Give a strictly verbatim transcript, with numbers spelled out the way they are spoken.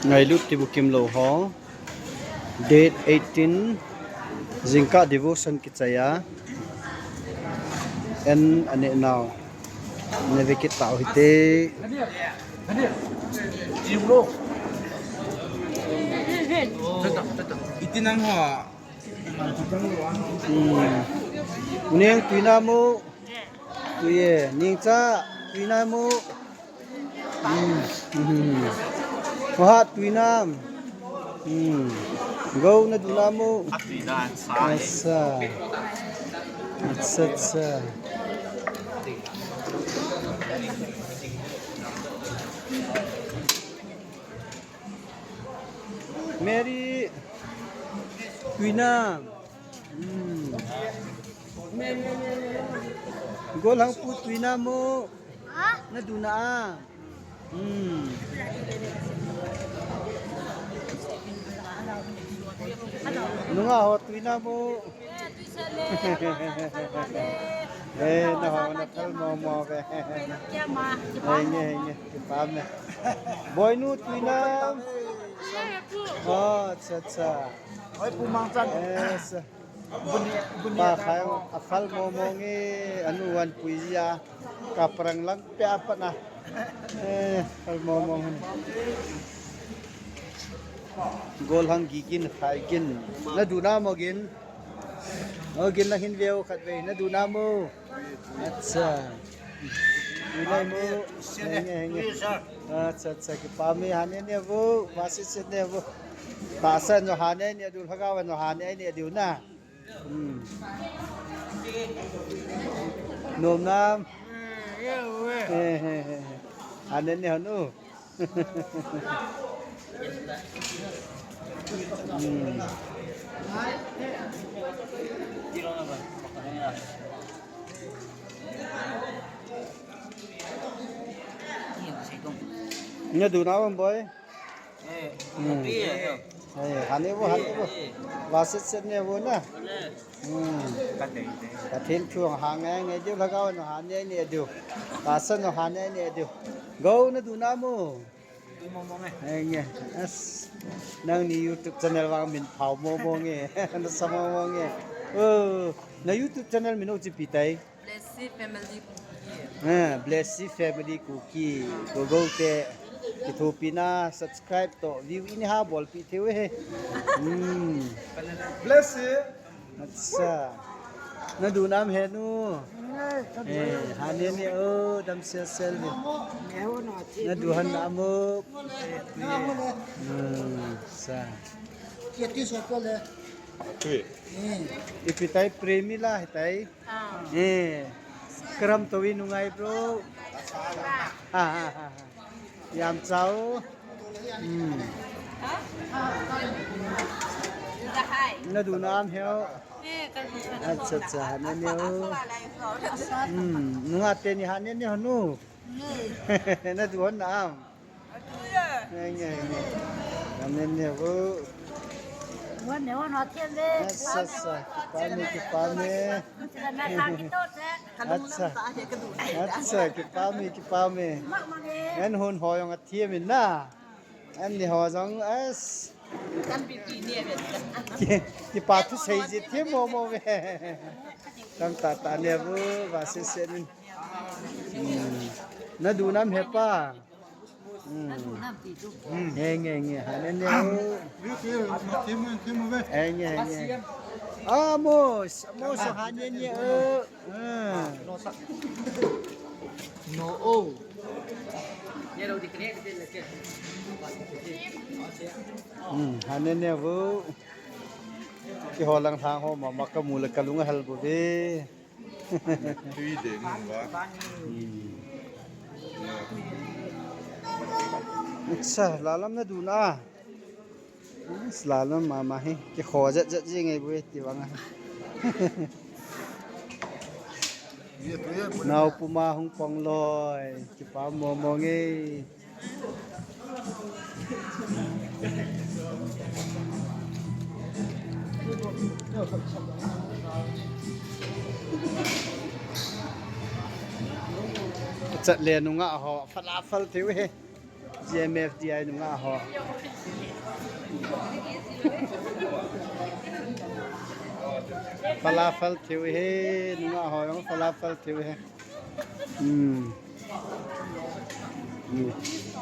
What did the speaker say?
Ngailut ti bukim lo ho. Date eighteen, jingkah devotion kichai a. En ane nau. Neve kitau hite. Iti nang ho. Hmm. Neng tuina mu. Tuiye, ningcha, tuina mu. Hmm. Hmm. Maha tuina. Hmm. Go na duna mu. Asa. Asa, asa. Mary, tuina. Hmm. Golhang pu tuina mu. Na duna a. Hmm. Nunga ho tuina mu. Eh, na ho na thal mo mo ve. Henge, henge, kipah me. Boinu tuina. Oh, acha, acha. Oi, pu Mangchan. Yes. Pa khai, akhal mo mo nge, anu wan puijia, kaprang lang pe apa na. Eh, khal mo mo nge. Golhang gigin, khai gin. Na duna mo gin. O gin lang hin veu khat ve. Na duna mo. Acha. Ina mo. Henge, henge. Acha, acha. Kipah me hane ne vo. Vasi se ne vo. Tahsa no hane ne diu, lhagao no hane ne diu na. Hmm. Nom nam. Eh, eh, eh. Hane ne hanu. Hmm. Nya du na bang boy. Hmm. Eh, hane vo, hane vo. Vaset set ne vo na. Hmm. Pathen thu hang ngai ngai diu, lhagao no hane ne diu. Tahsa no hane ne diu. Go na du na mu. Henge, nge. As, nangni YouTube channel vang min phao mo mo nge. Nasa mo mo nge. Oh, na YouTube channel min o chi pi tai. Blessy Family Kuki. Ah, Blessy Family Kuki. Go go te. Kithopi na subscribe to view ini ha bol pi theu he. Hmm. Blessy. Acha. Na du nam he nu. Eh, hane ne o, dam sel sel ni. Na du han nam o. Hmm, sa. Ipi tai Premi la hitai. Eh. Karam to wi nungai bro. Ha ha ha ha. Yam chau. Hmm. Na du nam he o. Acha, acha, hane ne o. Hmm, nunga teni hane ne o nu. Na du nam. Nge, nge, nge. Hane ne o. Acha, acha, kipah me, kipah me. Acha. Acha, kipah me, kipah me. An hun ho jong athem in na. An ni ho jong as. Ki, kipah thu sei ji them mo mo ve. Tam ta ta ne bu, va se se nin. Hmm. Na du nam he pa. Hmm. Hmm, nge, nge, nge. Hane ne o. Nge, nge, nge. Amos, Amos, hane ne o. Hmm. No, oh. Hmm, hane ne o. Kiho lang thang ho, mama kamu le kalung hal bu ve. Tui de nung va. Hmm. Acha, lalam na du na. Lalam mama hi. Kikho jet jet ji ngai bu ti vang a. Nau puma hung pong loi. Kipah mo mo nge. Chat le nunga ho, fala fal theu he. G M F D I nungah ho. Falafel thiu hi, nungah ho jong falafel thiu hi. Hmm. Hmm.